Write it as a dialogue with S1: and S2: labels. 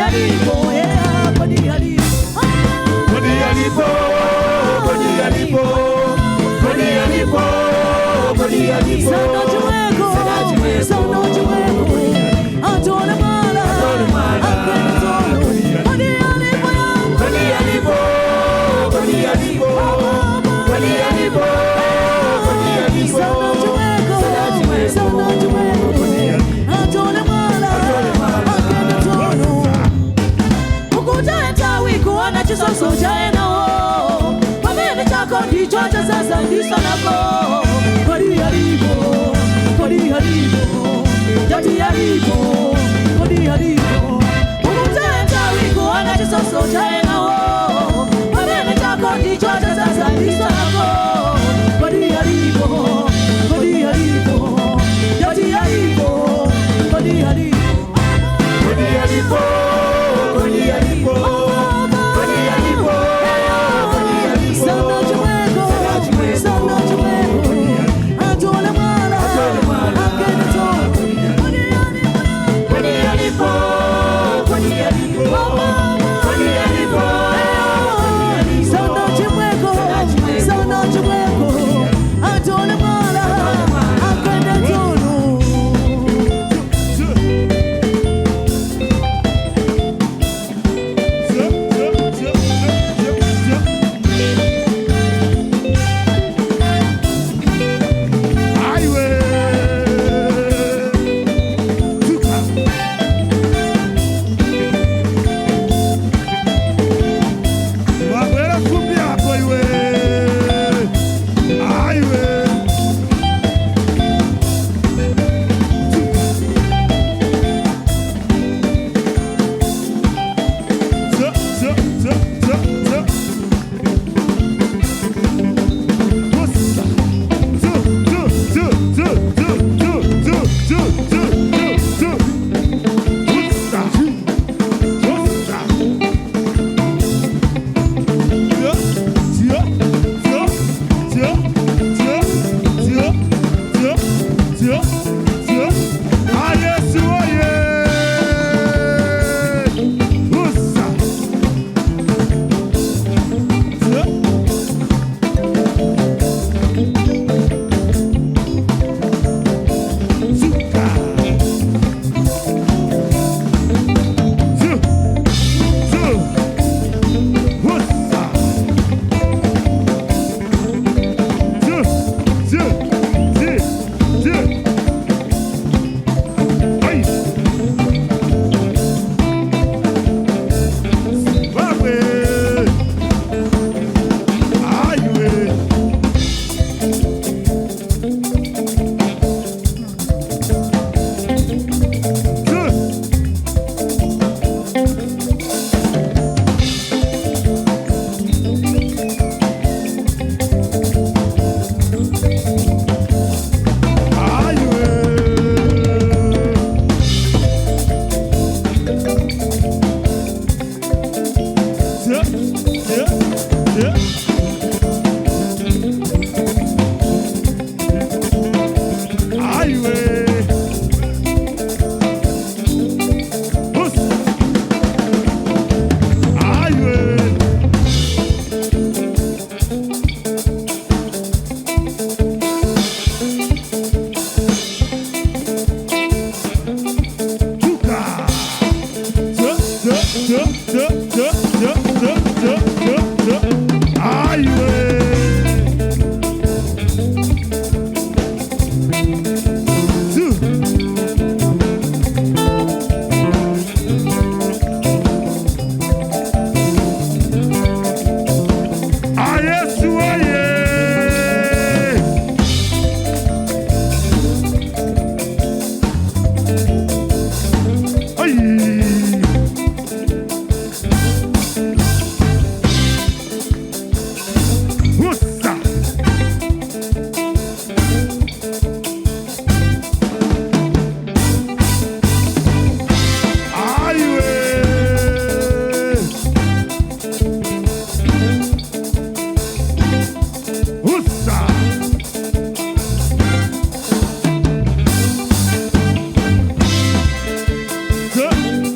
S1: alipo, yeah, kodi alipo.
S2: Kodi alipo, kodi alipo, kodi alipo, kodi alipo.
S1: Sana chimweko, sana chimweko. Atole mwala, akende tolo. Kodi alipo yangu.
S2: Kodi alipo, kodi alipo, kodi alipo, kodi alipo.
S1: Sana chimweko, sana chimweko. Atole mwala, akende tolo. Ukutaenda wikuona chisoso chaenao pamene chako ndicho cha sasa ndiso nako. Kodi alipo, kodi alipo, jati alipo, kodi alipo. Ukutaenda wikuona chisoso chaenao pamene chako ndicho cha sasa ndiso nako. Kodi alipo, kodi alipo, jati alipo, kodi alipo.
S2: Kodi alipo, kodi alipo, kodi alipo, kodi alipo.
S1: Sana chimweko, sana chimweko, atole mwala, akende tolo. Kodi alipo,
S2: Kodi alipo, kodi alipo, kodi alipo,
S1: sana chimweko, sana chimweko, atole mwala, akende tolo.
S2: Wabwera fumbi hapo iwe. Aiwe. Zo, zo, zo, zo, zo. Hossa. Zo, zo, zo, zo, zo, zo, zo, zo, zo, zo, zo. Hossa. Hossa. Zo, zo, zo, zo, zo, zo, zo, zo. Ayesu, oye! Hossa. Zo. Zuka. Zu. Zu. Hossa. Zu. Zu. Zu. Zu. Ai. Zimbabwe. Aiwe. Zu. Aiwe. Zu. Zu. Zu. Aiwe. Hus. Aiwe. Tuka. Zu, zu, zu, zu, zu, zu, zu, zu, zu, zu. Aiwe. Zu. Ayesu, aye. Ai. Hussa. Aiwe. Hussa. Zu.